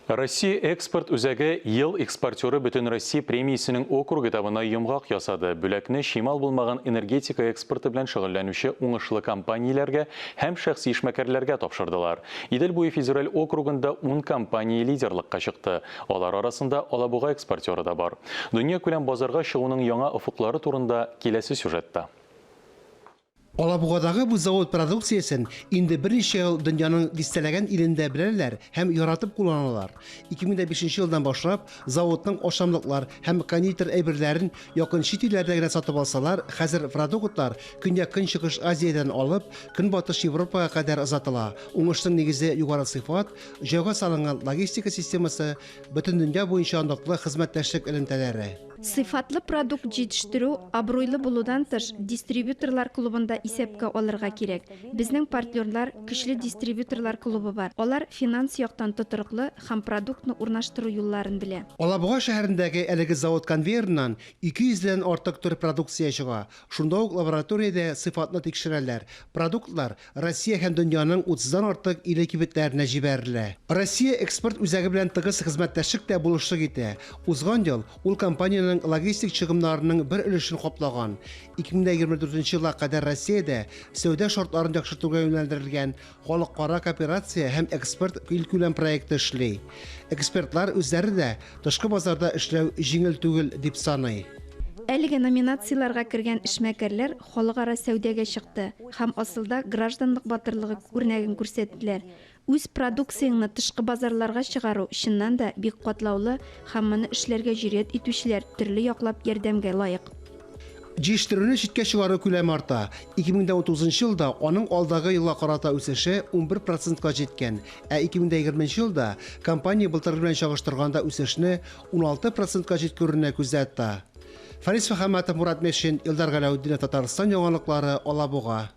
Россия экспорт үзәге Ел экспортеры Бөтенроссия премиясенең округ этабына йомгак ясады. Бүләкне чимал булмаган энергетика экспорты белән шөгыльләнүче уңышлы компанияләргә һәм шәхси эшмәкәрләргә тапшырдылар. Идел буе федераль округында ун компания лидерлыкка чыкты. Алар арасында Алабуга экспортеры да бар. Дөньякүләм базарга чыгуның яңа офыклары турында киләсе сюжетта. Алабугадагы бу завод продукциясен инде берничә ел дөньяның дистәләгән илендә беләләр һәм яратып кулланалар. 2005 елдан башлап, заводның ашамлыклар һәм кондитер әйберләрен якын чит илләрдә генә сатып алсалар, хәзер продуктлар Көньяк-Көнчыгыш Азиядән алып, Көнбатыш Европага кадәр озатыла. Уңышның нигезе югары сыйфат, җайга салынган логистика системасы, бөтен дөнья буенча ныклы хезмәттәшлек элемтәләре. Сыйфатлы продукт җитештерү, абруйлы булудан тыш, дистрибьюторлар клубын да исәпкә алырга кирәк. Безнең партнерлар, көчле дистрибьюторлар клубы бар. Алар финанс яктан тотрыклы һәм продуктны урнаштыру юлларын белә. Алабуга шәһәрендәге әлеге завод конвейерыннан 200 дән артык төр продукция чыга. Шунда ук лабораториядә сыйфатны тикшерәләр. Продуктлар Россия һәм дөньяның утыздан артык иле кибетләренә җибәрелә. Россия экспорт үзәге белән тыгыз хезмәттәшлек тә булышлык итә. Узган ел ул компаниянең логистик чыгымнарының бер өлешен каплаган. 2024 елга кадәр Россиядә сәүдә шартларын яхшыртуга юнәлдерелгән Халыкара кооперация һәм экспорт илкүләм проекты эшли. Экспертлар үзләре дә тышкы базарда эшләү җиңел түгел дип саный. Әлеге номинацияләргә кергән эшмәкәрләр халыкара сәүдәгә чыкты һәм асылда гражданлык батырлыгы үрнәген күрсәттеләр. Үз продукцияңне тышкы базарларга чыгару, чыннан да, бик катлаулы һәм моны эшләргә җөрьәт итүчеләр төрле яклап ярдәмгә лаек. Җитештерүне читкә чыгару күләме арта. 2019 елда аның алдагы елга карата үсеше 11 процентка җиткән, ә 2020 елда компания былтыргы белән чагыштырганда үсешне 16 процентка җиткерүне күздә тота. Фарис Мөхәммәтов, Мурат Мешин, Илдар Галәүтдинов, Татарстан яңалыклары, Алабуга.